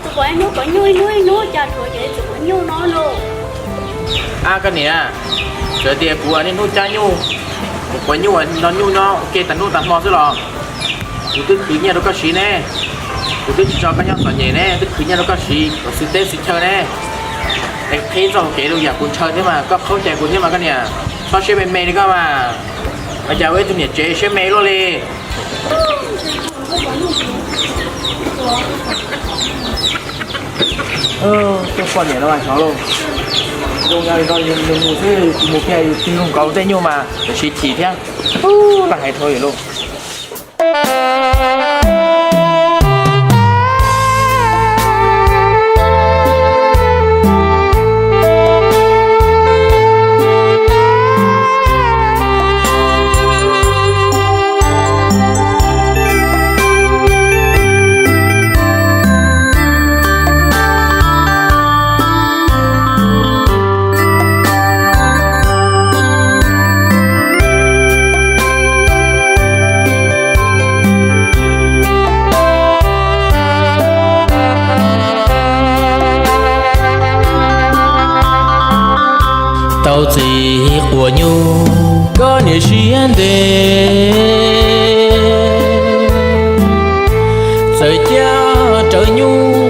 Tus quav ib hnub quav nyuj ib hnub ib hnub, cas rhuav ces tseem quav nyuj no lauj. A koj niam, txawm tias kuv niaj hnub cab nyuj, kuv quav nyuj no nyuj no ua ke tas hnub tas hmo xwb los kuv twb khwv nyiaj rau koj siv ne. Kuv twb tsis tso koj nyob txom nyem ne, twb khwv nyiaj rau koj siv kom xwm teb xwm chaw ne. Es qhib txoj hauv kev rau yam kuv ntshaw thiab mas koj qhaub cai kuv thiab mas koj niam, txhob siab me me li koj mas. Ua cas ua ib tug niam tsev siab me luaj li. Tus poj niam no mas xyov lauj, zoo li no yus mus xwb, yus mus kiag yus tig loo nkaus tej nyuj mas siv chim thiab. Ub, laj hais dhau lawm lauj. Tau txiv quav nyuj koj niam siab ntev, txawm cab rawv nyuj